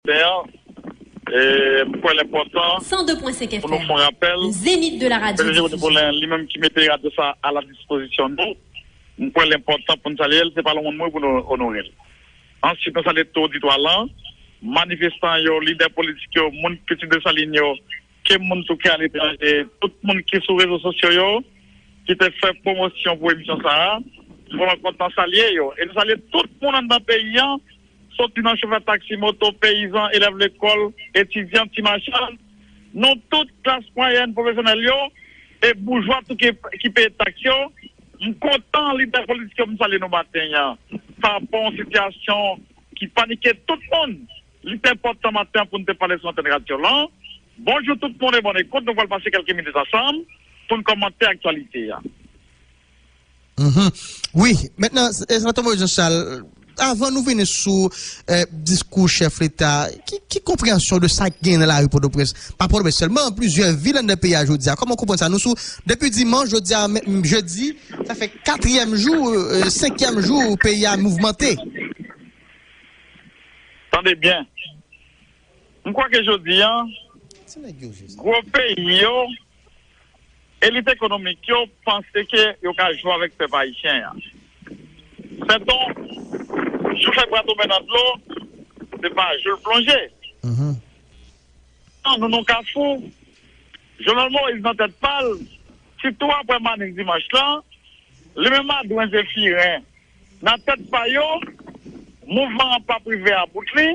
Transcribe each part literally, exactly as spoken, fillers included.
maten an, e, m kwè l enpòtan pou nou fè yon rapèl. Zénith de la radio Jérôme Nicolin, li menm ki mete radyo sa a la dispozisyon nou. M kwè l enpòtan pou n salye l, se pa lòt moun mwen pou nou onore l. Answit, nou salye tout oditwa lan, manifestan yo, lidè politik yo, moun pitit Desalin yo, ke moun tou ki aletranje, tout moun ki sou rezo sosyo yo, ki te fè pwomosyon pou emisyon sa a, m vrèman kontan salye yo. E nou salye tout moun anndan peyi an, soti nan chofè taksi, moto, peyizan, elèv lekòl, etidyan, ti machann, nou tout klas mwayèn, pwofesyonèl yo, e boujwa tou ki, ki peye taks yo. M kontan lidè politik yo m salye nou maten an. Sa pa yon sitiyasyon ki panike tout moun. Li te enpòtan maten an pou n te pale sou antèn radyo lan. Bonjou tout moun e bòn ekout. Nou pral pase kèlke minit ansanm pou n kòmante aktyalite a. Mhm. Wi, mentnan, Senatè Moïse Jean Charles, avan nou vini sou eh, diskou chèf leta, ki, ki konpreyansyon de sa k genyen nan lari Pòtoprens? Pa Pòtoprens sèlman, plizyè vil anndan peyi a jodi a. Kòman w konprann sa? Nou sou, depi dimanch, jodi a, men- jedi, sa fè katriyèm jou, eh, senkyèm jou peyi a mouvmante. Tande byen. M kwè ke jodi an, gwo peyi yo, elit ekonomik yo panse ke yo ka jwe avèk pèp ayisyen an. Sèton, jou fèk bra tonbe nan dlo, se pa jou l plonje. Nan nou nan kafou, Jovenel Moïse nan tèt pa l, sitou apre manif dimanch lan, li menm Adwen Zefiren nan tèt pa yo, mouvman an p ap rive a bout li.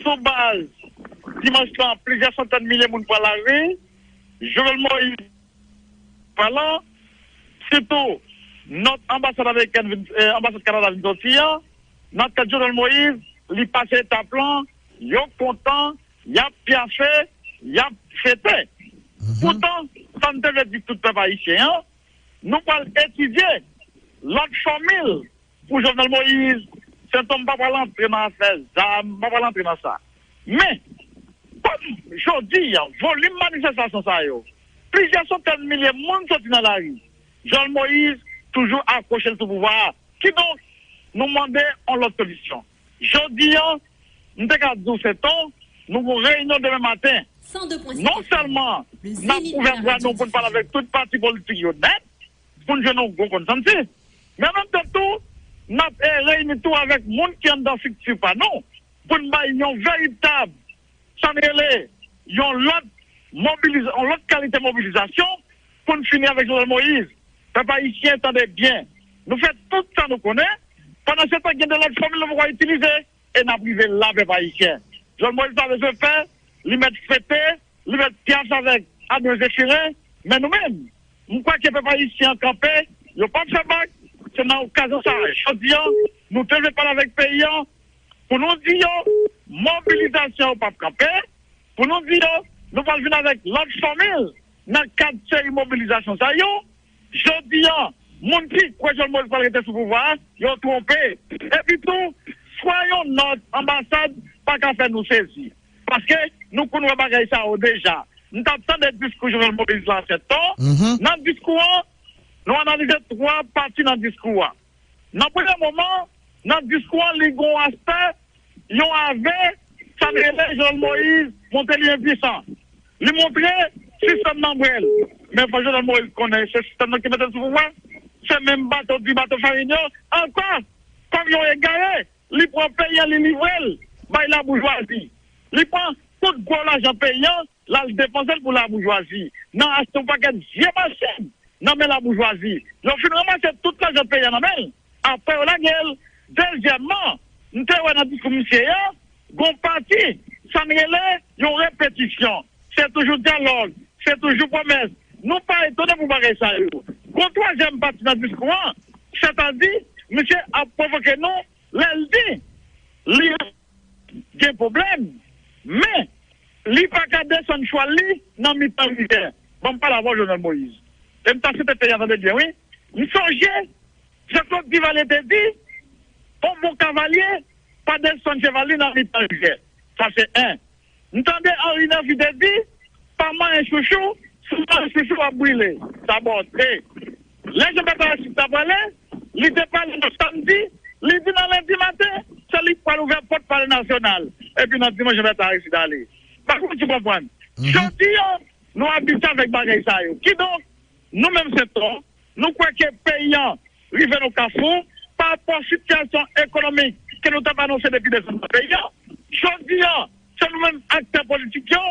Sou baz dimanch lan, plizyè santèn milye moun pran lari. Jovenel Moïse palan, sitou nòt anbasad amerikèn vin, eh, anbasad Kanada vin soti an, nan tèt Jovenel Moïse, li pase etap lan, yo kontan, y ap pyafe, y ap fete. Poutan, sa m te vle di tout pèp ayisyen an, nou pral etidye lòt fòmil pou Jovenel Moïse, Sentom pa pral antre nan afè zam, pa pral antre nan sa. Men, kòm jodi a, volim manifestasyon sa yo, plizyè santèn milye moun soti nan lari, Jovenel Moïse toujou akwoche l sou pouvwa a. Kidonk, nou mande yon lòt solisyon. Jodi a, m te ka di w Sentom, nou gon reyinyon demen maten. Non sèlman n ap ouvè bra nou pou n pale avèk tout pati politik yo nèt, pou n jwenn yon gwo konsansis. Men an menm tan tou, n ap eh, reyini tou avèk moun ki anndan estrikti pa nou, pou n bay yon veritab, sa n rele, yon lòt mobiliz, yon lòt kalite mobilizasyon pou n fini avèk Jovenel Moïse. Pèp ayisyen, tande byen. Nou fè tout sa nou konnen, pandan se tan gen de lòt fòmil nou poko itilize, e n ap rive la, pèp ayisyen. Jovenel Moïse pa bezwen pè, li mèt fete, li mèt pyafe avèk Adwen Zefiren, men nou menm, m kwè ke pèp ayisyen an kanpe, yo p ap fè bak, se nan okazyon sa a, jodi a, nou te vle pale avèk peyi a, pou nou di yo, mobilizasyon yo p ap kanpe, pou nou di yo, nou pral vin avèk lòt fòmil nan kad seri mobilizasyon sa yo, jodi a, moun ki kwè Jovenel Moïse pral rete sou pouvwa a, yo twonpe. Epi tou, swa yon nòt anbasad pa ka fè nou sezi. Paske nou konn wè bagay sa yo deja. M t ap tande diskou Jovenel Moïse la Sentom. Nan diskou an, nou analize twa pati nan diskou an. Nan premye moman, nan diskou an, li gen yon aspè, yon ave, sa n rele Jovenel Moïse montre li enpuisan. Li montre sistèm nan bwè l. Men fò Jovenel Moïse konnen se sistèm nan ki mete l sou pouvwa. Se menm bato di bato farin yo ankò, kòm yon egare, li pran peyi an, li livre l bay laboujwazi. Li pran tout gwo lajan peyi an, l al depanse l pou laboujwazi, nan achte yon pakèt vye machin nan men laboujwazi. Yo fin ranmase tout lajan peyi a nan men l. Apre yo lage l. Dezyèmman, m te wè nan diskou misye a, gon pati, sa n rele yon repetisyon. Se toujou dyalòg, se toujou pwomès. Nou pa etone pou bagay sa yo. Gon twazyèm pati nan diskou an, sètadi, misye ap pwovoke nou lè l di li gen pwoblèm, men li pa ka desann chwal li nan mitan rivyè. Ban m pale avè w, Jovenel Moïse. E m ta swete peyi a tande byen, wi. M sonje, Jean Claude Duvalier te di, yon bon kavalye pa desann cheval li nan mitan rivyè. Sa se en. M tande Henri Nepvy te di, pa manyen chouchou, si w manyen chouchou w ap brile. Sa ba w de. Lè Jean Bertrand Aristide t ap pale, li te pale nan samdi, Li di nan lendi maten, se li k pral ouvè pòt Palè Nasyonal. Epi nan dimanch, Jean Bertrand Aristide ale. Pa konn si w konprann. Jodi a, nou abitye avèk bagay sa yo. Kidonk, nou menm Senton, nou kwè ke peyi a rive nan kafou pa rapò sitiyasyon ekonomik ke nou t ap anonse depi desanm nan peyi a. Jodi a, se nou menm aktè politik yo,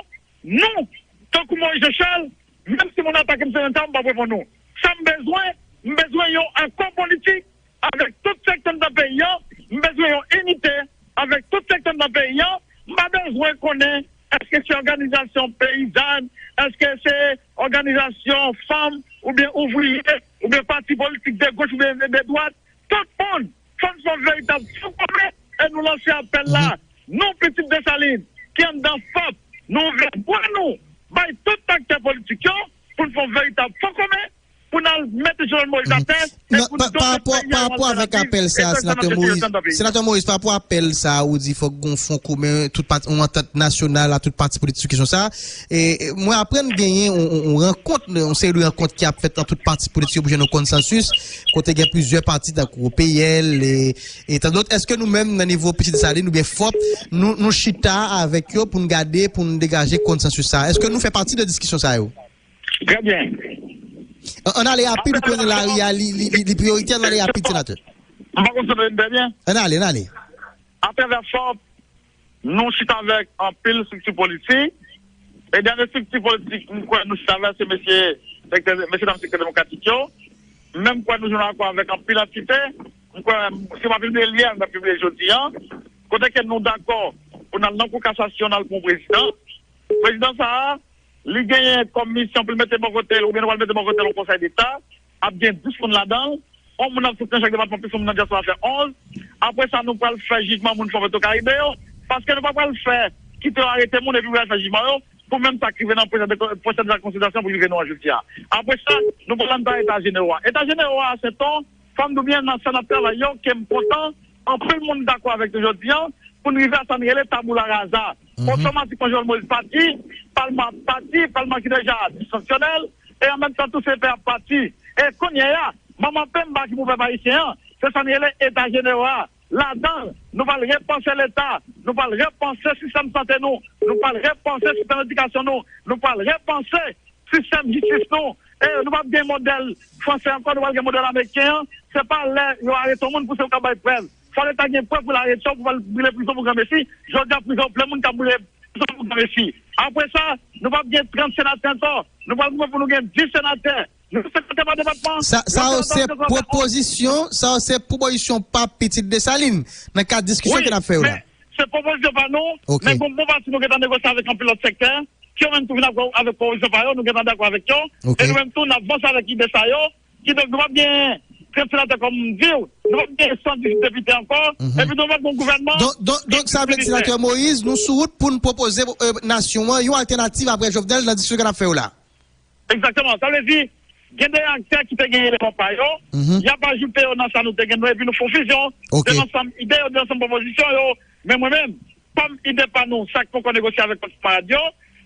nou, tankou Moïse Jean Charles, menm si moun atake m sou entènèt, m p ap reponn ou. Sa m bezwen, m bezwen yon akò politik avèk tout sektè nan peyi a, m bezwen yon inite avèk tout sektè nan peyi a, m pa bezwen konnen èske se òganizasyon peyizàn, èske se òganizasyon fanm, oubyen ouvriye, oubyen pati politik de goch oubyen de dwat, tout moun, fò n fè yon veritab fon komen e nou lanse apèl la. Nou, pitit Desalin, ki anndan fòp, nou ouvè bra nou bay tout aktè politik yo pou n fè yon veritab fon komen pou n al mete Jovenel Moïse atè e pou n dote peyi a yon altènativ. Pa rapò avèk apèl sa a, Senatè Moïse, Senatè Moïse, pa rapò apèl sa a, ou di fòk gon fon komen, tout pati, yon antant nasyonal a tout pati politik kesyon sa a. E, e, mwen aprann genyen yon, yon, yon rankont, yon seri de rankont ki ap fèt nan tout pati politik yo pou jwenn yon konsansis, kote gen plizyè pati tankou P L e, e tan dòt. Èske nou menm nan nivo Pitit Desalin oubyen fòp, nou, nou chita avèk yo pou n gade, pou n degaje konsansis sa a? Èske nou fè pati de diskisyon sa yo? Trè byen. An, ann ale rapid, ou konnen lari a, li, li, li, li priyoritè, ann ale rapid, Senatè. M pa konn si w tande m trè byen. Ann ale, ann ale. Atravè fòp, nou chita avèk anpil estrikti politik. E dènye estrikti politik, m kwè nou chita avèk se mesye, sektè, mesye dam sektè demokratik yo. Menm kwè nou jwenn akò avèk anpil antite. M kwè, si m ap pibliye l yè, m ap pibliye l jodi a. Kote ke nou dakò pou n al nan kou kasasyon, n al pran yon prezidan. Prezidan sa a, li genyen kòm misyon pou l mete bò kote l, oubyen nou pral mete bò kote l yon Konsèy Deta, ap gen dis moun ladan l, yon moun ap soti nan chak depatman, plis yon moun nan dyaspora, fè onz. Apre sa, nou pral fè jijman moun Fò Petwokaribe yo, paske nou pa pral fè, kite yo arete moun epi pral fè jijman yo, pou menm sa k rive nan pwosè de, pwosè de konsiltasyon pou rive nou an jodi a. Apre sa, nou pral anndan eta jenero a. Eta jenero a, Senton, fò m di w byen, nan sa n ap travay yo, ke m kontan, anpil moun dakò avèk nou jodi a, pou n rive a sa n rele taboula raza. Otomatikman, Jovenel Moïse pati, palman ap pati, palman ki deja disfonksyonèl, e an menm tan tou se pè ap pati. E kounye a, manman penba ki pou pèp ayisyen an, se sa n rele eta jenero a. Ladan l, nou pral repanse Leta, nou pral repanse sistèm sante nou, nou pral repanse sistèm edikasyon nou, nou pral repanse sistèm jistis nou. E nou p ap gen modèl fransè ankò, nou pral gen modèl ameriken an. Se pa lè yo arete yon moun pou se ou k ap bay prèv. Fò Leta gen prèv pou l arete w, pou l al brile prizon pou granmesi. Jodi a, prizon plen moun k ap brile prizon pou granmesi. Apre sa, nou p ap gen trant senatè ankò. Nou pral goumen pou nou gen dis senatè. Nou senatè pa depatman. Sa, sa yo se pwopozisyon, sa yo se pwopozisyon pa Pitit Desalin nan kad diskisyon ke n ap fè yo la. Wi, men se pwopozisyon pa nou, men gon bon pati nou gentan negosye avèk anpil lòt sektè, ki yo menm tou vin avèk, avèk pwopozisyon pa yo, nou gentan dakò avèk yo, e nou menm tou n ap vanse avèk ide sa yo, kidonk nou p ap gen trant senatè kòm m di w, nou p ap gen san dizuit depite ankò, epi nou p ap gen yon gouvènman. Donk, donk, donk sa vle di, Senatè Moïse, nou sou wout pou n pwopoze, e, nasyon an yon altènativ apre Jovenel nan diskisyon ke n ap fè yo la. Egzakteman. Sa vle di, gen de aktè ki te gen eleman pa yo, y ap ajoute yo nan sa nou te gen nou, epi nou fè yon fizyon de lansanm ide yo, de lansanm pwopozisyon yo. Men mwen menm, kòm ide pa nou, sa k poko negosye avèk lòt kanmarad yo,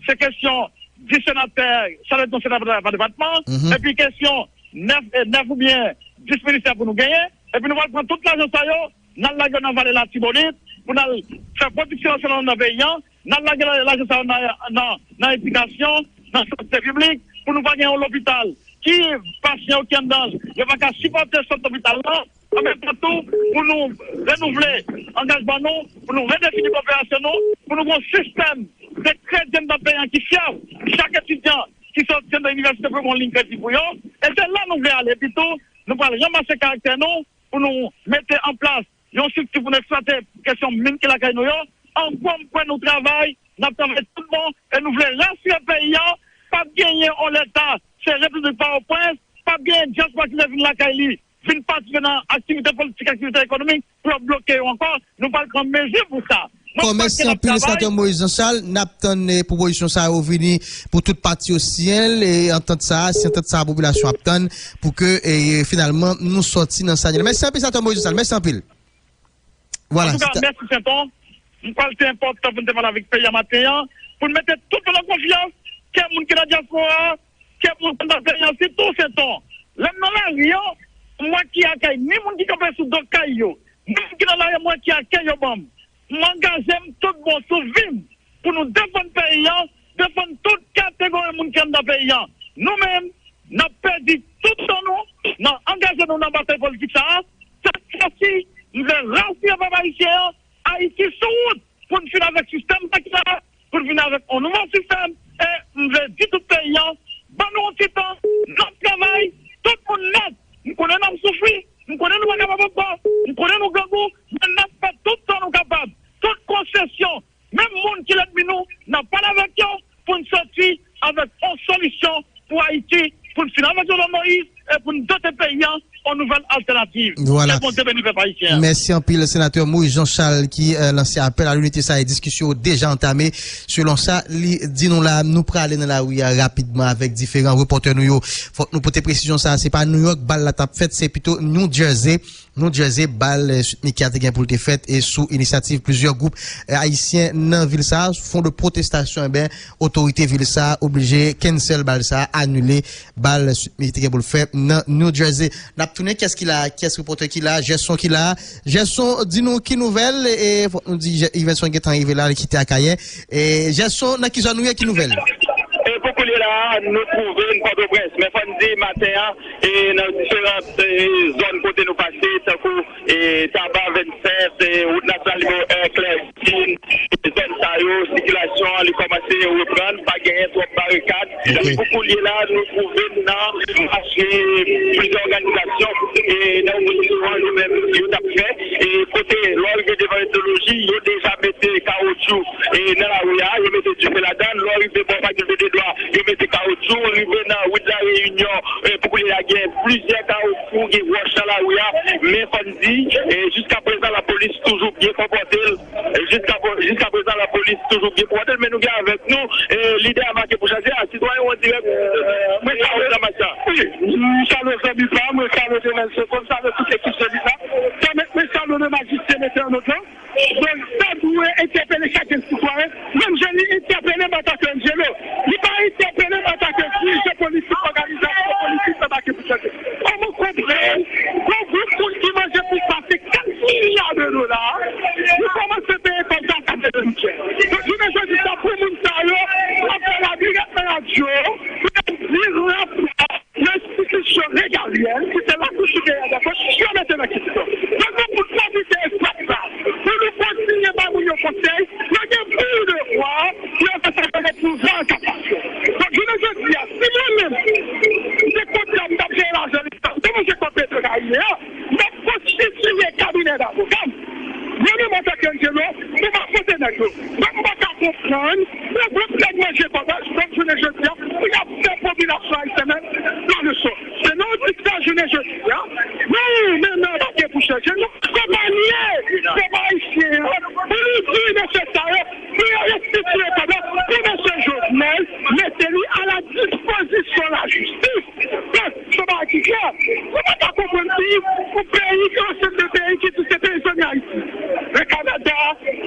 se kesyon dis senatè, sa dwe yon senatè pa depatman, epi kesyon nèf, e, nèf oubyen dis ministè pou nou genyen, epi nou pral pran tout lajan sa yo, n al lage yo nan Vale Latibonit, pou n al fè pwodiksyon nasyonal nan peyi an, n al lage la-, lajan sa yo nan, nan, nan edikasyon, nan sante piblik, pou nou pa gen yon lopital ki pasyan yo ki anndan l, yo pa ka sipòte sant lopital la, an menm tan tou, pou nou renouvle angajman nou, pou nou redefini koperasyon nou, pou nou gen yon sistèm de kredi anndan peyi an ki fyab. Chak etidyan ki soti anndan inivèsite pou yo gen yon liy kredi pou yo. E se la nou vle ale. Epi tou, nou pral ranmase karaktè nou pou nou mete an plas yon estrikti pou nou eksplwate kesyon min ki lakay nou yo. An gwo, m kwè nou travay, n ap travay tout bon, e nou vle rasire peyi a, p ap genyen yon Leta, se repiblik Pòtoprens, p ap genyen dyaspora ki vle vin lakay li, vin patisipe nan aktivite politik, aktivite ekonomik, pou yo bloke yo ankò, nou pral pran mezi pou sa. Mwen kwè ke n ap travay. Mèsi anpil, Senatè Moïse Jean Charles. N ap tann, e, pwopozisyon sa yo vini pou tout pati yo siyen l, e antant sa a, si antant sa a popilasyon ap tann, pou ke, e, finalman, nou sòti nan sa nou ye la. Mèsi anpil, Senatè Moïse Jean Charles. Mèsi anpil. Vwala. Antouka, mèsi Senton. M kwè l te enpòtan pou n te pale avèk peyi a maten an, pou n mete tout moun an konfyans, kè moun ki nan dyaspora a, kè moun ki nan peyi a, sitou Senton. Lè m nan lari an, m wè ki akay, ni moun ki kanpe sou do kay yo, Moun ki nan lari, mwen ki akèy yo ban m. M angaje m tout bon sou vi m pou nou defann peyi a, defann tout kategori moun ki anndan peyi a. Nou menm, n ap pèdi tout tan nou nan angaje nou nan batay politik sa a. Sèt fwa si, m vle rasire pèp ayisyen an, Ayiti sou wout pou n fin avèk sistèm sa ki la, pou n vin avèk yon nouvo sistèm. E m vle di tout peyi an, ban nou yon ti tan, n ap travay, tout moun nèt. M konnen n ap soufri, m konnen nou pa kapab ankò, m konnen nou grangou, men n ap fè tout sa nou kapab, tout konsesyon, menm moun ki lènmi nou, n ap pale avèk yo pou n soti avèk yon solisyon pou Ayiti, pou n fin avèk Jovenel Moïse e pou n dote peyi a yon nouvèl altènativ. Vwala. Ke Bondye beni pèp ayisyen an. Mèsi anpil, Senatè Moïse Jean Charles, ki, euh, lanse apèl a linite sa e diskisyon yo deja antame. Selon sa li di nou la, nou prale nan lari a rapidman avèk diferan repòtè nou yo. Fòk nou pote presizyon sa, se pa New York bal la t ap fèt, se pito New Jersey. New Jersey, bal, euh, Sweet Micky a te gen pou l te fèt, e sou inisyativ plizyè gwoup, euh, ayisyen nan vil sa a, fon de pwotestasyon, enben, otorite vil sa a oblije cancel bal sa a, anile bal Sweet Micky te gen pou l fè nan New Jersey. N ap tounen, kiyès ki la, kiyès repòtè ki la, Gerson ki la. Gerson, di nou ki nouvèl, e fòk nou di, Je-, Yverson gentan rive la, li kite Akayè. E Gerson, nan ki zòn ou ye, ki nouvèl? E pou kounye la, nou twouve n Pòtoprens, men fò n di maten an, e nan diferan, e, zòn kote nou pase, tankou, e, Taba vennsèt, e, wout nasyonal nimewo en, Klèsin, e, zòn sa yo, sikilasyon an, li kòmanse reprann, pa genyen twòp barikad. Ok. E pou kounye la, nou twouve n nan mache plizyè òganizasyon, e, nan opozisyon an, yo menm, yo t ap fè, e, kote, lè w rive devan etnoloji, yo deja mete kawotchou, e, nan lari a, yo mete dife ladan l, lè w rive bò Pavyon de Dedwa, yo mete kawotchou, rive nan wout La Reyinyon, e, pou kounye a, gen plizyè kawotchou, gen wòch nan lari a, men fò n di, e, jiskaprezan, lapolis toujou byen konpòte l, e, jiska, jiskaprezan, lapolis toujou byen konpòte l, men nou gen avèk nou, e, lidè a Make pou Chanje a, sitwayen an dirèk, mwen salye, wi, m salye zanmi pa m, mwen salye Denèl Seko, m salye tout ekip Zénith la, pèmèt mwen salye le magistrat Metè Nodlan. Donk, sa dwe entèpele chak sitwayen, menm jan li entèpele m antanke Angelo. Li pa entèpele m antanke dirijan politik òganizasyon politik nan Make pou Chanje. Kòman w konprann yon gwoup moun ki manje plis pase kat milya de dola, li kòmanse peye kòb sa, sa te de bidjè. Donk, jounen jodi sa, pou moun sa yo, ap fè labi rèt nan radyo, pou yo di rap la, nan enstitisyon regalyèn, ki se Lakou Siperyè dè Kont, yo mete nan kesyon. Donk, nou pou pwofite espas sa, pou nou kontinye bay moun yo konsèy, yo gen pou devwa, pou yo fè sa k rele pouvwa enkasasyon. Donk, jounen jodi a, si mwen menm, m te kontan m t ap jere lajan Leta, m te manje kòb Petro Karibe a, m t ap konstitiye kabinè davoka m. Mwen menm, antanke Angelo, m ap pote nèg yo. Donk, m pa ka konprann yon gwoup nèg manje kòb la, donk, jounen jodi a, pou y ap fè popilasyon ayisyèn nan nan leson. Se nan optik sa, jounen jodi a, nou, menm nan Make pou Chanje, nou akonpanye pèp ayisyen an, pou nou di mesye sa yo, pou yo restitye kòb la, pou mesye Jovenel mete li a la dispozisyon lajistis. Donk, se yon bagay ki klè. Nou pa ka konprann pi yon peyi ki yon ansyen de peyi ki di se peyizan Ayiti. Le Kanada,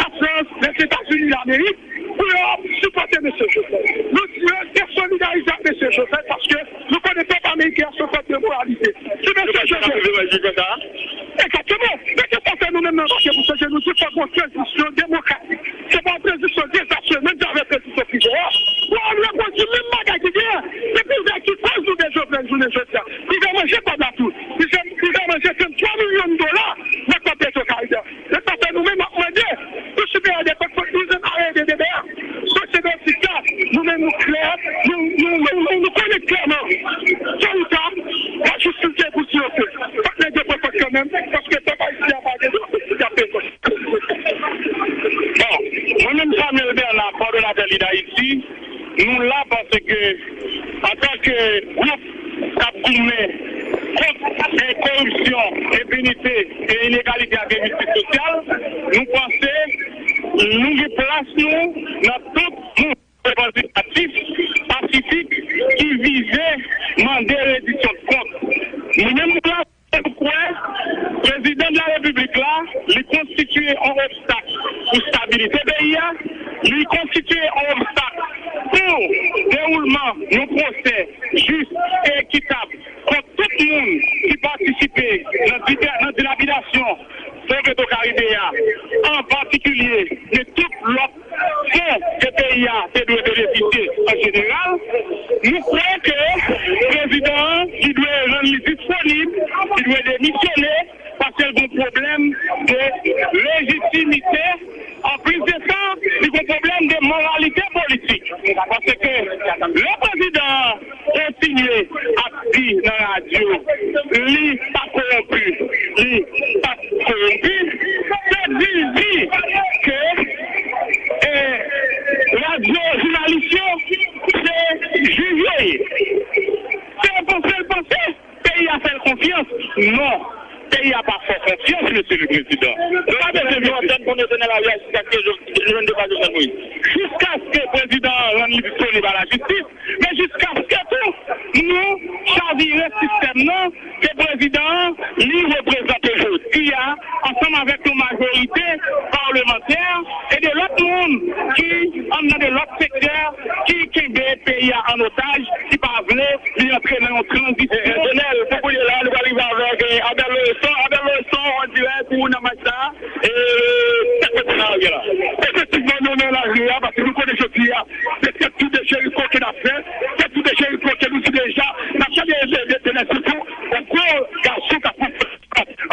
Lafrans, Lèzetazini, Lamerik, pou yo sipòte mesye Jovenel. Nou di yo desolidarize ak mesye Jovenel paske nou konnen pèp ameriken an se yon pèp de moralite. Si mesye Jovenel. Egzakteman. Men se sa fè nou menm nan Make pou Chanje, nou di fòk gon tranzisyon demokratik. Se pa yon tranzisyon dezastre, menm jan avèk tranzisyon Privè a, pou al repwodui menm bagay ki genyen. Se Privè ki koz nou gen Jovenel jounen jodi a. Privè manje kòb la tou. Privè, Privè manje trannntwa milyon dola nan kòb Petro Karibe a. Se sa fè nou menm ap mande Kou Siperyè dè Kont pou li menm arete deba a. Donk, se nan optik sa, nou menm nou klè, nou, nou, nou, nou, nou konnen klèman, tôt ou tard, lajistis gen pou di yo ke fòk nèg yo pran kòb kanmenm, paske pèp ayisyen an pa gen dwa pou l ap peye kòb. Bon, mwen menm Samuel Bernard, kòdonatè Lead Ayiti, nou la paske, antanke gwoup k ap goumen kont, e, koripsyon, enpinite, e, inegalite ak enjistis sosyal, nou panse nou gen plas nou nan tout mouvman revandikatif, pasifik, ki vize mande rediksyon de kont. Nou menm, nou la, nou kwè, prezidan de la repiblik la, li konstitye yon obstak pou stabilite peyi a, li konstitye yon obstak pou dewoulman yon pwosè jis e ekitab kont tout moun ki patisipe nan dipè-, nan dilapidasyon, fè Petro Caribe a, an patikilye, men tout lòt fon ke peyi a te dwe benefisye an jeneral, nou kwè ke prezidan an, li dwe rann li disponib, li dwe demisyone, paske l gen pwoblèm de lejitimite. Anplis de sa, li gen pwoblèm de moralite politik. Paske lè prezidan an kontinye ap di nan radyo, li pa kowonpi, li pa kowonpi, se di l di ke, eh, radyo jounalis yo, se jij yo ye. Se panse l panse peyi a fè l konfyans. Non, peyi a pa fè w konfyans, mesye le prezidan. Nou pa bezwen vin antèn pou nou te nan lari a jiskaske Jovenel, Jovenel Jovenel Moïse. Jiskaske prezidan an rann li disponib a lajistis, men jiskaske tou nou chavire sistèm nan ke prezidan an li reprezante jodi a, ansanm avèk yon majorite palmantè e de lòt moun ki anndan de lòt sektè ki kenbe peyi a an otaj, ki pa vle li antre nan yon tranzisyon. Donèl, pou kounye la, nou pral rive avèk, eh, Abel Lorestan. Abel Lorestan, an dirèk ou nan match la. E, tèt pèsonèl la, la. Efektivman, nou nan lari a, paske nou konnen jodi a, se tèt tou de Jeriko ke n ap fè, tèt tou de Jeriko ke nou di deja, n ap chèche de, de, de, de, sitou, yon gwo gason k ap pran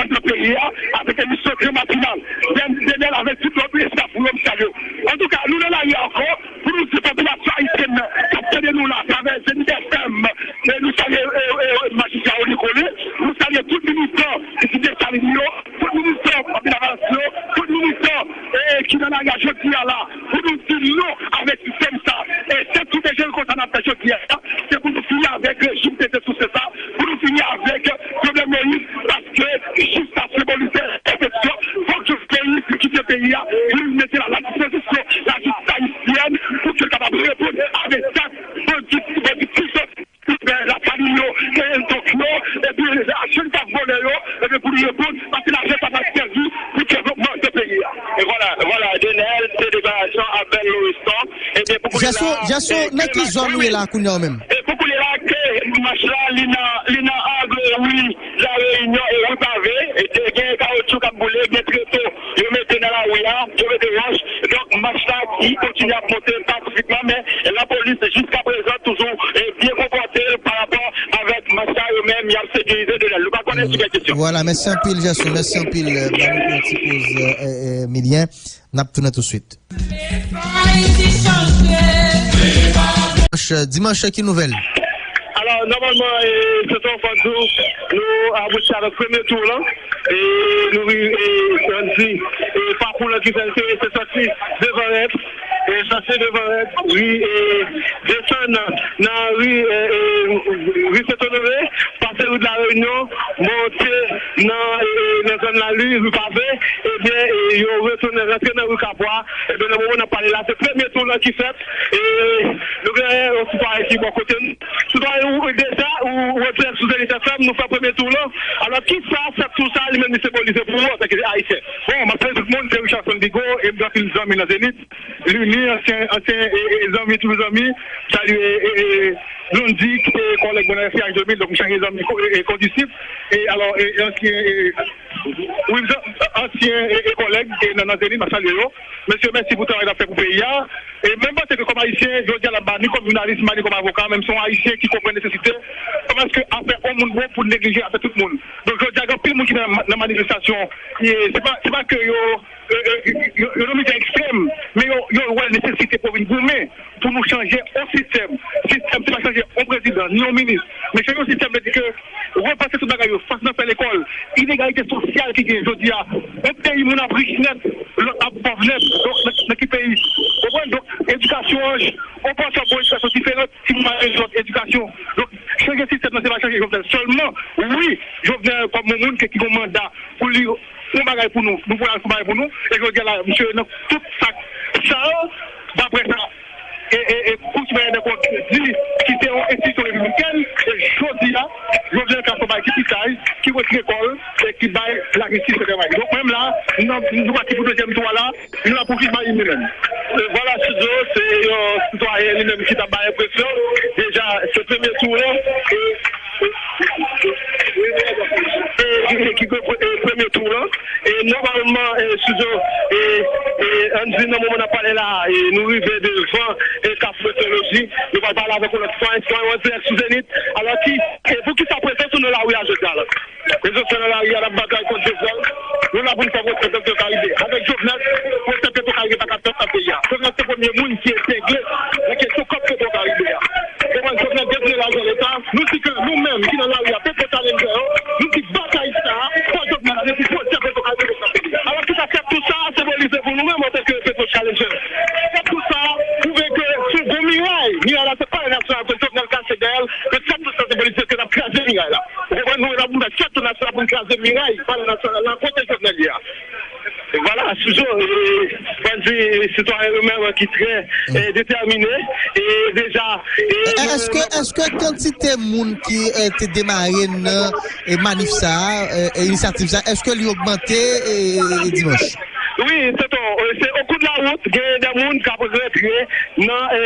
ann nan peyi a, avèk emisyon Gran Matinal, Dènèl avèk tout lòt estaf ou yo, m salye w. Antouka, nou nan lari a ankò, pou nou di popilasyon ayisyèn nan k ap tande nou la atravè Zenith F M, e nou salye, e, e, majistra Rony Colin, nou salye tout militan ki site Desalin yo, tout militan Pòtoprens yo, tout militan, e, ki nan lari a jodi a la, pou nou di non avèk sistèm sa. E se tout dejen konsa n ap fè jodi a, se pou nou fini avèk rejim tete souse sa, pou nou fini avèk Jovenel Moïse, paske jistasyon polisye efektyon, fòk Jovenel Moïse kite peyi a, pou l mete la, la dispozisyon lajistis ayisyèn, pou ke l kapab reponn a menas bandi, bandi, lafanmi yo, ke entonk yo, epi jèn k ap vòlè yo, epi pou l reponn, paske lajan pa t ap sèvi pou devlopman de peyi a. E vwala, vwala, Denel, se deklarasyon Abel Loristan. Ebyen, pou kounye la, Jason, Jason, nan ki zòn ou ye la kounye a ou menm? E pou kounye la, ke mach la, li nan, li nan angle ri Lareyinyon e ri Pave, e te gen kawotchou k ap boule, gen treto yo mete nan lari a, yo mete wòch. Donk, mach la ki kontinye ap monte pasifikman, men lapolis jiska prezan toujou, e, byen konpòte l pa rapò avèk mach la, yo menm, y ap sekirize Denel. Nou pa konnen si gen kesyon. Vwala, mèsi anpil, Jason, mèsi anpil. Ban nou pran yon ti poz, e, e, Milien. N ap tounen touswit. Dimanch, dimanch, ki nouvèl? Alò, nòmalman, e, se sa w fè di w, nou abouti avèk premye tou lan. E nou ri-, e, ann di, e, pakou lan ki fè l te, te sòti devan rèd, e, sòti devan rèd, ri, e, desann nan ri, e, e, ri Sentonore, pase ri de la Reyinyon, monte nan, e, e, nan zòn Lali, ri Pave, ebyen, e, yo retounen rantre nan ri Kapwa. Ebyen, nan moman n ap pale la, se premye tou lan ki fèt. E nou gen yon sitwayen ki bò kote n. Sitwayen, ou, ou deja, ou, ou an dirèk sou Zenith F M, nou fè premye tou lan. Alò, kisa sèt tou sa, li menm, li senbolize pou ou antanke Ayisyen? Bon, m ap salye tout moun, se Richardson Bigot, e m gen anpil zanmi nan Zenith. Li, li ansyen, ansyen, e, e, zanmi, toujou zanmi. Salye, e, e, Blondy, ki te kòlèg mwen nan F I H de mil, donk m chanje zanmi ko-, e, e, kondisif. E alò, e, ansyen, e, wi, m zan-, ansyen, e, e, kòlèg, e, nan, nan Zenith, m ap salye yo. Mesye, mèsi pou travay n ap fè pou peyi a. E mwen panse ke kòm Ayisyen, jodi a la, m pa ni kòm jounalis, m pa ni kòm avoka, men m se yon Ayisyen ki konprann nesesite. Se pa paske afè yon moun bon pou n neglije afè tout moun. Donk, jodi a, gen anpil moun ki nan, nan manifestasyon. E se pa, se pa ke yo, e, e, yo, yo nan militè ekstrèm, men yo, yo wè nesesite pou vin goumen pou nou chanje yon sistèm. Sistèm, se pa chanje yon prezidan, ni yon minis, men chanje yon sistèm vle di ke repanse tout bagay yo, fason n ap fè lekòl, inegalite sosyal ki genyen jodi a. Yon peyi, moun ap rich nèt, lòt ap pòv nèt. Donk, nan, nan ki peyi? Ou konprann? Donk, edikasyon an, yon pòsyon bon edikasyon diferan, timoun al nan lòt edikasyon. Donk, chanje sistèm nan, se pa chanje Jovenel sèlman. Wi, Jovenel kòm yon moun ki, ki gen manda pou li fè yon bagay pou nou, nou pou l al fè yon bagay pou nou. E jodi a la, misye nan tout sa k sal, daprè sa, e, e, e, Kou Siperyè dè Kont di ki se yon enstitisyon repibliken, e jodi a, Jovenel ka fè yon bagay ki pi saj, ki retire kò l, e ki bay lajistis yon travay. Donk, mwen menm la, nou, nou pati pou dezyèm tou a la, nou la pou jis bay li menm. E vwala, Studio, se yon sitwayen li menm ki t ap bay enpresyon. Deja, se premye tou lan, e, e, e, ki, ki, e, premye tou lan. E nòmalman, E nou rive devan e Kafou Etnoloji, nou pral pale avèk yon lòt sitwayen, sitwayen an dirèk sou Zenith. Alò ki, e poukisa prezans nou nan lari a jodi a la? Prezans nou nan lari a, n ap batay kont Jovenel. Nou la pou n fè pwosè Petwokaribe. Avèk Jovenel, pwosè Petwokaribe pa ka fèt nan peyi a. Jovenel se premye moun ki epegle nan kesyon kòb Petwokaribe a. Ou konprann, Jovenel detounen lajan Leta. Nou di ke nou menm ki nan lari a, Petro Challenger yo, nou di batay sa a, fò Jovenel ale pou pwosè Petwokaribe. Alò ki sa fè tout sa a senbolize pou nou menm antanke Petro Challenger? Fè tout sa a pwouve ke si w gon miray, miray la se Palè Nasyonal ke Jovenel kase dèyè l, ke fè tout sa senbolize ke n ap kraze miray la. Ou konprann, nou la pou n fè tout nasyonal pou n kraze miray Palè Nasyonal la kote Jovenel ye a. Vwala, Souzo, e, bandi sitwayen yo menm ki trè e, detèmine e deja e, nou- Èske, èske kantite moun ki e, te demare nan e, manif sa a, e, e, inisyativ sa a, èske li ogmante e, e, dimanch? Wi, Tonton, e, se o kou de la wout, gen de moun k ap rantre nan e,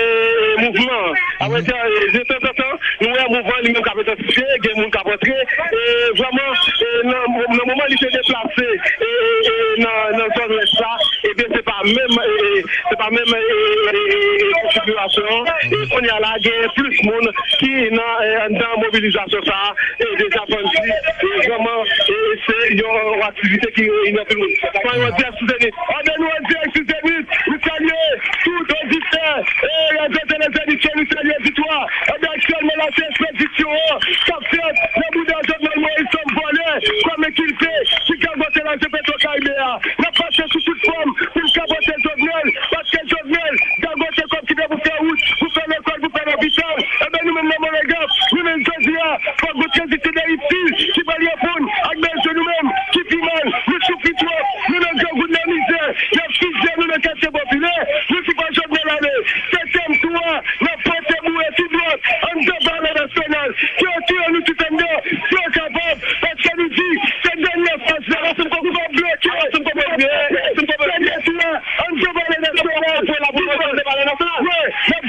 mouvman an. Apre sa, e, de tanzantan, nou wè mouvman li menm k ap entansifye, gen moun k ap rantre. E, vrèman, e, nan, nan moman li te deplase e, e, e, nan, nan zòn lès la, ebyen, se pa menm, e, e, se pa menm e, e, e, e, konfigirasyon an. E, kounye a la, gen plis moun ki nan, e, anndan mobilizasyon sa a. E deja bandi, e vrèman, e se yon aktivite ki reyini anpil moun. Fò yo di a sou Zenith. Anben nou an dirèk sou Zenith. Nou salye tout oditè e rèzo tele Zenith yo, nou salye Zitwa. Anben aktyèlman la se ekspedisyon an k ap fèt nan bouda Jovenel Moïse kòm vòlè, kòm enkilpe ki gagote lajan Petwokaribe a. N ap pase sou tout fòm pou n kapote Jovenel, paske Jovenel gagote kòb ki te pou fè wout, pou fè lekòl, pou fè lopital. Enben nou menm nan Monegap, nou menm jodi a, fòk gon tranzisyon de itil ki pral reponn ak bezwen nou menm ki pi mal. Nou soufri twòp, nou nan grangou, nan mizè, y ap fizye nou nan katye popilè. Nou di pa Jovenel ale, se tèm tou a, n ap pote boure tout dwòt anndan Palè Nasyonal. Ke yo touye nou tout anndan, si yo kapab, paske nou di se dènyè faz la, fò bloke, fò bloke, fò bloke. Dènyè tou a, anndan Palè Nasyonal. Wi, n ap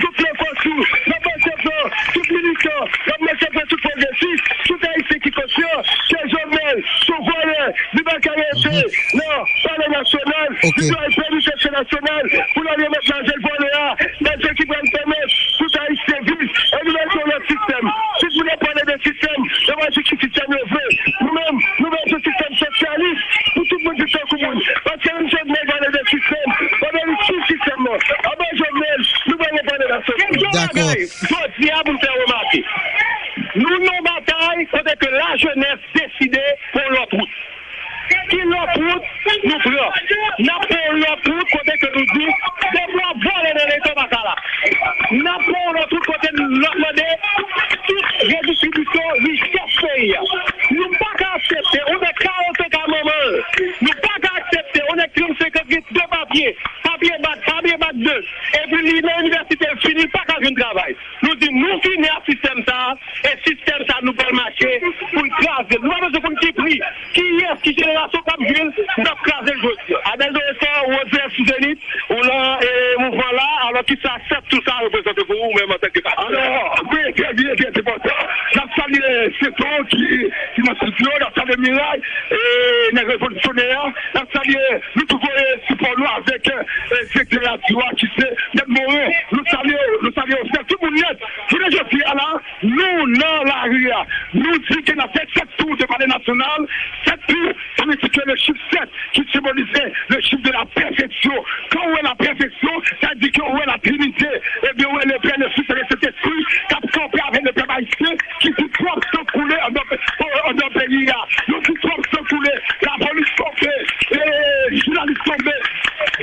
gonfle fòs nou, n ap pase fò, tout militan, n ap mache fè tout pwogresis, tout Ayisyen ki konsyan ke Jovenel se yon vòlè, li pa ka rete nan Palè Nasyonal, li dwe al Plenitensye Nasyonal pou l al remèt lajan vòlè a, lajan ki pral pèmèt tout Ayisyen viv. E nou mèt yon lòt sistèm. Tout moun ap pale de sistèm, yo pa di ki sistèm yo vle. Nou menm, nou mèt yon sistèm sosyalis pou tout moun viv tankou moun. Paske menm Jovenel pale de sistèm, pandan li sou sistèm nan. Anba Jovenel, nou pa nan Palè Nasyonal. Gen yon bagay, jodi a, pou m fè remake. Nou nan batay kote ke lajenès deside pou yon lòt wout. Ki lòt wout nou pran? N ap pran yon lòt wout kote ke nou di, depi w ap vòlè nan Leta, w pa ka la. N ap pran yon lòt wout kote n ap mande tout redistribisyon richès peyi a. Nou pa ka aksepte, ou nan karant ka manman l. Nou pa ka aksepte, ou nan trannsenk an gen de papye, papye bak, papye bak de. Epi li nan inivèsite, l fini, l pa ka jwenn travay. Nou di nou fini ak sistèm sa a, e sistèm sa a nou pral mache pou n kraze l. Nou pa bezwen konn ki pri, kiyès, ki jenerasyon k ap jwi l, n ap kraze l jodi a. Abel Doré, ou an dirèk sou Zenith, ou nan e, mouvman la, alò ki sa sèt tou sa reprezante pou ou menm antanke patnè? Alò, wi, trè byen, trè enpòtan. N ap salye Seton ki, ki nan estidyo, n ap salye Miray, e nèg revolisyonè a, n ap salye, nou tou voye sipò nou avèk e, direktè radyo a ki se Nèt Moren. Nou salye w, nou salye w, frè, tout moun nèt. Jounen jodi a la, nou nan lari a. Nou di ke n ap fè sèt tou de Palè Nasyonal. Sèt tou, sa vle di ke le chif sèt ki senbolize le chif de la pèfeksyon. Kan w wè la pèfeksyon, sa vle di ke w wè la trinite. Ebyen, w wè le Pè, le Fis e le Sentespri k ap kanpe avèk le pèp ayisyen ki di twòp san koule anndan pe-, anndan peyi a. Nou di twòp san koule. Lapolis tonbe, e, jounalis tonbe,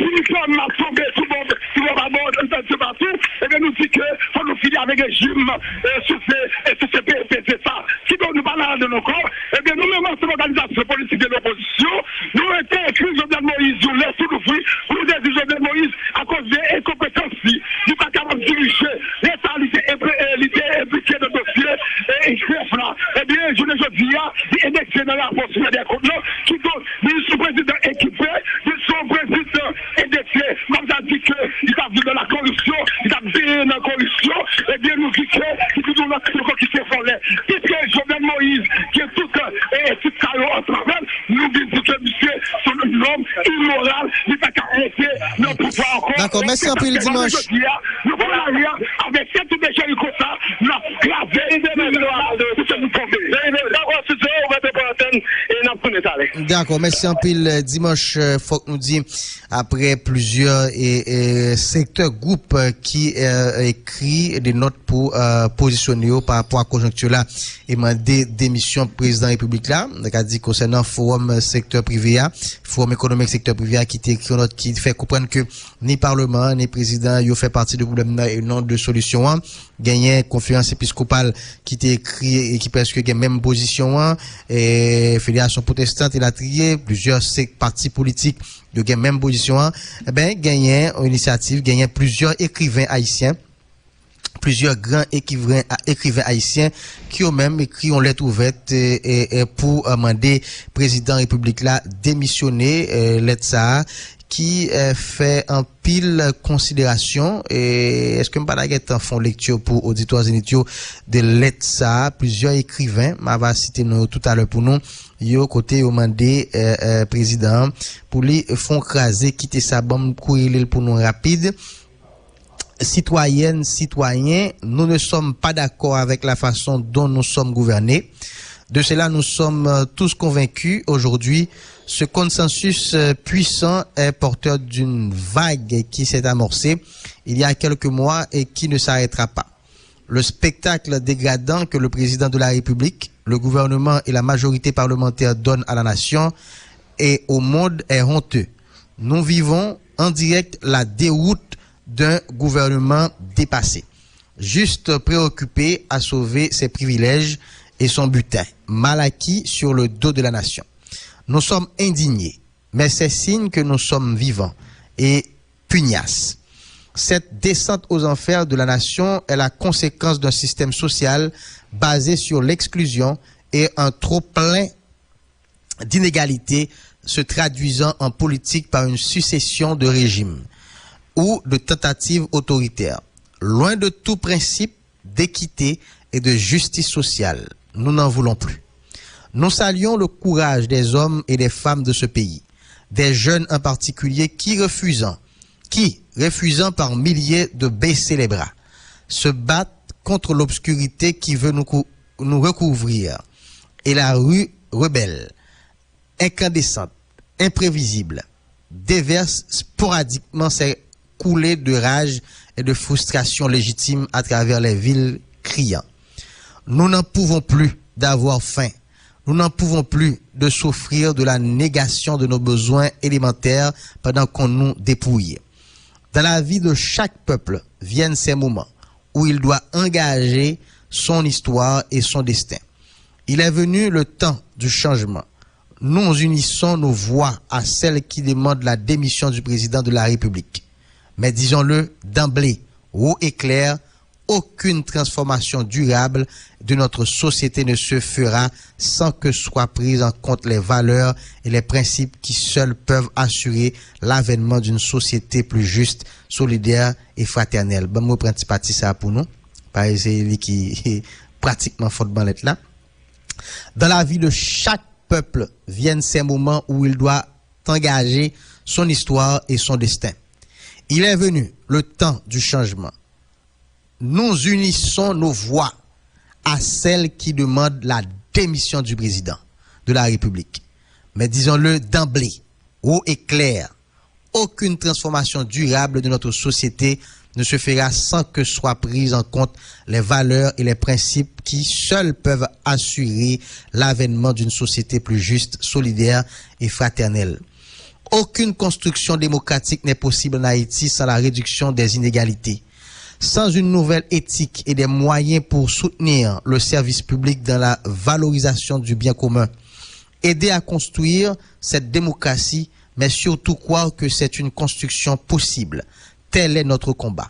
inifòm tonbe, tout bon, tout bon pa bon, tout bon pa tou. Ebyen, nou di ke fò nou fini avèk rejim, e, souse, e, souse pe-, peze sa. Kidonk, nou pa nan ladann ankò. Ebyen, nou menm, ansanm òganizasyon politik de lopozisyon, nou rete ekri Jovenel Moïse yon lèt sou louvri pou nou dezi Jovenel Moïse akoz de enkonpetans li. Li pa kapab dirije. Lè sa a, li te enpe-, e, li te enplike nan dosye, e, I G F la. Ebyen, jounen jodi a, li endekse nan rapò Cour des comptes lan. Kidonk, li se yon prezidan ekipe, li se yon prezidan endekse. Kòm sa di ke li t ap viv nan la koripsyon, li t ap benyen nan koripsyon, ebyen, nou di ke li vin yon lòt ankò ki se vòlè. Piske Jovenel Moïse gen tout, e, tit sa yo ansanm avè l, nou vin di ke misye se yon Lòm imoral, li pa ka rete nan pouvwa ankò. Dakò, mèsi anpil, Dimanche. Jodi a, nou pran lari a avèk sèt de Jeriko sa, n ap grave limit la pou ke nou tonbe. Dakò, studio, ou mèt pran antèn e n ap tounen talè. Dakò, mèsi anpil, Dimanche, fòk nou di, apre plizyè e, e, sektè, gwoup, e, ki, e, ekri de nòt pou, e, pozisyone yo pa rapò a konjonkti la e mande demisyon prezidan repiblik la. Sa ka di konsènan fowòm sektè prive a, fowòm ekonomik sektè prive a ki te ekri yon nòt ki fè konprann ke ni palman an, ni prezidan an, yo fè pati de pwoblèm nan e non de solisyon an. Genyen konferans episkopal ki te ekri e ki prèske gen menm pozisyon an, e federasyon pwotestan elatriye, plizyè se pati politik yo gen menm pozisyon an. Enben, genyen yon inisyativ, genyen plizyè ekriven ayisyen, plizyè gran ekriven, ekriven ayisyen ki yo menm ekri yon lèt ouvèt, e, e, e, pou, e, mande prezidan repiblik la demisyone, e, lèt sa a ki, e, fè anpil konsiderasyon. E èske m pa ta gentan fè yon lekti pou oditè Zenith yo de lèt sa a? Plizyè ekriven, m ava site non yo toutalè pou nou, yo kote yo mande, e, e, prezidan an pou li fè yon kraze, kite sa, ban m kouri li l pou nou rapid. Citoyennes, citoyens, nous ne sommes pas d'accord avec la façon dont nous sommes gouvernés. De cela, nous sommes, euh, tous convaincus aujourd'hui. Ce consensus, euh, puissant est porteur d'une vague qui s'est amorcée il y a quelques mois et qui ne s'arrêtera pas. Le spectacle dégradant que le président de la République, le gouvernement et la majorité parlementaire donnent à la nation et au monde est honteux. Nous vivons en direct la déroute d'un gouvernement dépassé, juste préoccupé à sauver ses privilèges et son butin mal acquis sur le dos de la nation. Nous sommes indignés, mais c'est signe que nous sommes vivants et pugnaces. Cette descente aux enfers de la nation est la conséquence d'un système social basé sur l'exclusion et un trop-plein d'inégalités se traduisant en politique par une succession de régimes ou de tentatives autoritaires. Loin de tout principe d'équité et de justice sociale, nous n'en voulons plus. Nous saluons le courage des hommes et des femmes de ce pays, des jeunes en particulier qui, refusant, qui, refusant par milliers de baisser les bras, se battent contre l'obscurité qui veut nous, cou- nous recouvrir. Et la rue rebelle, incandescente, imprévisible, déverse sporadiquement ses coulées de rage et de frustration légitime à travers les villes, criant : « Nous n'en pouvons plus d'avoir faim. Nous n'en pouvons plus de souffrir de la négation de nos besoins élémentaires pendant qu'on nous dépouille. » Dans la vie de chaque peuple viennent ces moments où il doit engager son histoire et son destin. Il est venu le temps du changement. Nous unissons nos voix à celles qui demandent la démission du président de la République. Mais disons-le d'emblée, haut et clair, aucune transformation durable de notre société ne se fera sans que soient prises en compte les valeurs et les principes qui seuls peuvent assurer l'avènement d'une société plus juste, solidaire et fraternelle. Ban m reprann ti pati sa a pou nou. Parèt se li ki pratikman fondman lèt la. Dans la vie de chaque peuple viennent ces moments où il doit engager son histoire et son destin. Il est venu le temps du changement. Nous unissons nos voix à celles qui demandent la démission du président de la République. Mais disons-le d'emblée, haut et clair, aucune transformation durable de notre société ne se fera sans que soient prises en compte les valeurs et les principes qui seuls peuvent assurer l'avènement d'une société plus juste, solidaire et fraternelle. Aucune construction démocratique n'est possible en Haïti sans la réduction des inégalités, sans une nouvelle éthique et des moyens pour soutenir le service public dans la valorisation du bien commun. Aider à construire cette démocratie, mais surtout croire que c'est une construction possible. Tel est notre combat.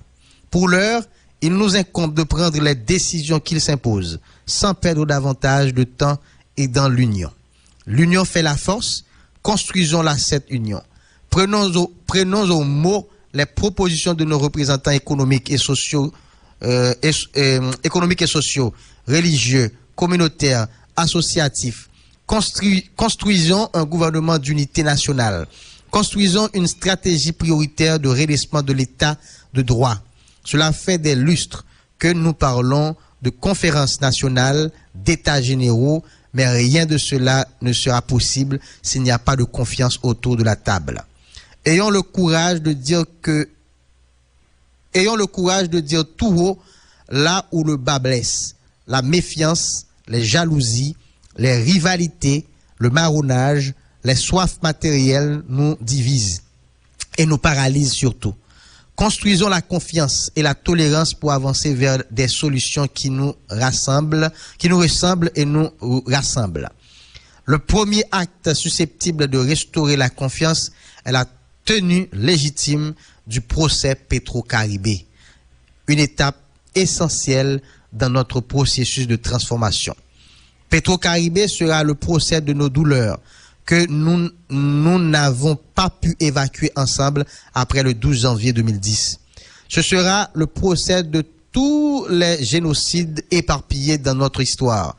Pour l'heure, il nous incombe de prendre les décisions qu'il s'impose, sans perdre davantage de temps et dans l'union. L'union fait la force, construisons-la, cette union. Prenons au, prenons au mot les propositions de nos représentants économiques et sociaux, euh, et, euh, économiques et sociaux, religieux, communautaires, associatifs, Construi- construisons un gouvernement d'unité nationale. Construisons une stratégie prioritaire de redressement de l'état de droit. Cela fait des lustres que nous parlons de conférences nationales, d'états généraux, mais rien de cela ne sera possible s'il n'y a pas de confiance autour de la table. Ayons le courage de dire que, ayons le courage de dire tout haut là où le bas blesse. La méfiance, les jalousies, les rivalités, le marronnage, les soifs matérielles nous divisent et nous paralysent surtout. Construisons la confiance et la tolérance pour avancer vers des solutions qui nous rassemblent, qui nous ressemblent et nous rassemblent. Le premier acte susceptible de restaurer la confiance est la tenue légitime du procès Petro-Caribe, une étape essentielle dans notre processus de transformation. Petro-Caribe sera le procès de nos douleurs que nous, nous n'avons pas pu évacuer ensemble après le douze janvier deux mille dix. Ce sera le procès de tous les génocides éparpillés dans notre histoire,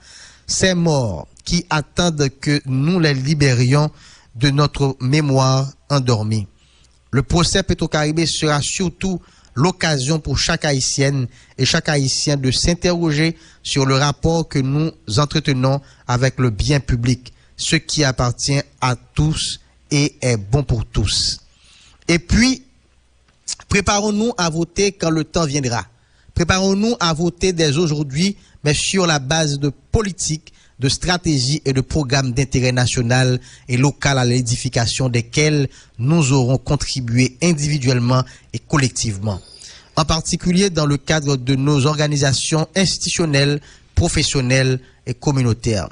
ces morts qui attendent que nous les libérions de notre mémoire endormie. Le procès Petro-Caribe sera surtout l'occasion pour chaque Haïtienne et chaque Haïtien de s'interroger sur le rapport que nous entretenons avec le bien public, ce qui appartient à tous et est bon pour tous. Et puis, préparons-nous à voter quand le temps viendra. Préparons-nous à voter dès aujourd'hui, mais sur la base de politiques, de stratégies et de programmes d'intérêt national et local à l'édification desquels nous aurons contribué individuellement et collectivement, en particulier dans le cadre de nos organisations institutionnelles, professionnelles et communautaires.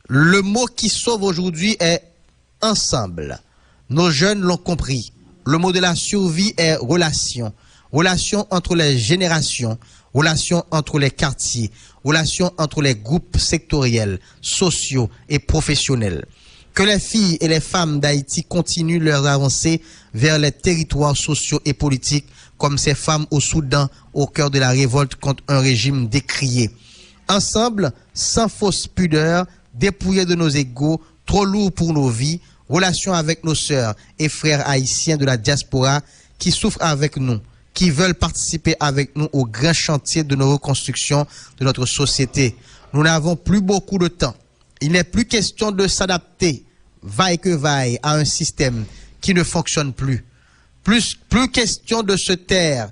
Le mot qui sauve aujourd'hui est ensemble. Nos jeunes l'ont compris. Le mot de la survie est relation. Relation entre les générations, relation entre les quartiers, relation entre les groupes sectoriels, sociaux et professionnels. Que les filles et les femmes d'Haïti continuent leurs avancées vers les territoires sociaux et politiques comme ces femmes au Soudan au cœur de la révolte contre un régime décrié. Ensemble, sans fausse pudeur, dépouillés de nos égos, trop lourds pour nos vies, relation avec nos sœurs et frères haïtiens de la diaspora qui souffrent avec nous, qui veulent participer avec nous au grand chantier de nos reconstructions de notre société. Nous n'avons plus beaucoup de temps. Il n'est plus question de s'adapter, vaille que vaille, à un système qui ne fonctionne plus. Plus, plus question de se taire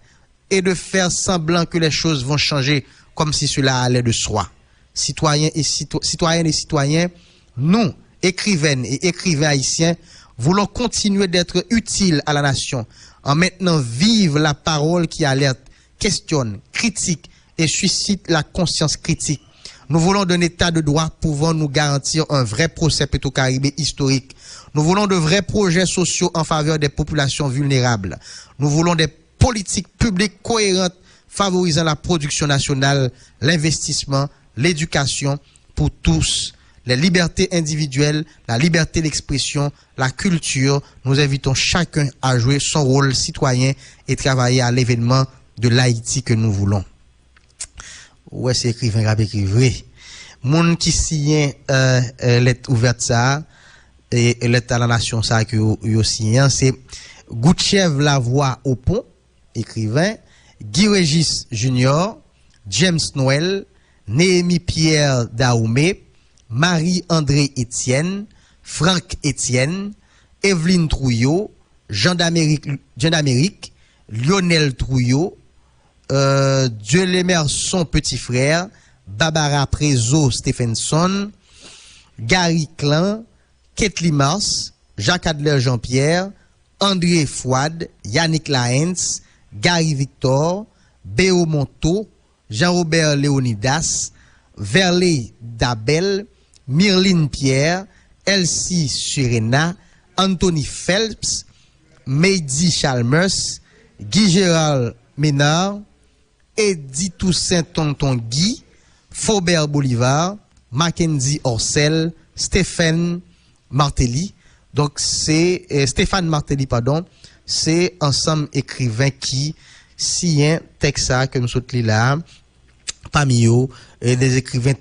et de faire semblant que les choses vont changer comme si cela allait de soi. Citoyens et cito- citoyennes et citoyens, nous, écrivaines et écrivains haïtiens, voulons continuer d'être utiles à la nation en maintenant vive la parole qui alerte, questionne, critique et suscite la conscience critique. Nous voulons d'un état de droit pouvant nous garantir un vrai procès Petro-Caribe historique. Nous voulons de vrais projets sociaux en faveur des populations vulnérables. Nous voulons des politiques publiques cohérentes favorisant la production nationale, l'investissement, l'éducation pour tous, les libertés individuelles, la liberté d'expression, la culture. Nous invitons chacun à jouer son rôle citoyen et travailler à l'événement de l'Haïti que nous voulons. Ou wè, se ekriven k ap ekri vre. Moun ki siyen euh, euh, lèt ouvèt sa a, e lèt a la nasyon sa a ke yo, yo siyen an, se Goutchèv Lavoie Opon, ekriven, Guy Régis Junior, James Noël, Néhémie Pierre Dahomey, Marie André Etienne, Franck Etienne, Evelyne Trouillot, Jean d'Amérique, Jean d'Amérique, Lionel Trouillot, euh, Dieulemerson Petit Frère, Barbara Prézo Stephenson, Gary Clan, Ketly Mars, Jacques Adler Jean-Pierre, André Fouad, Yannick Laens, Gary Victor, Béo Monteau, Jean-Robert Léonidas, Verley Dabel, Mirline Pierre, Elsie Serena, Anthony Phelps, Mady Chalmers, Guy Gérald Ménard, Eddy Toussaint Tonton Guy, Faubert Bolivar, Mackendy Orcel, Stephen Martelly. Donk se eh, Stéphane Martelly, padon, se ansanm ekriven ki siyen tèks sa a ke m sot li la a. Pami yo, eh, des écrivains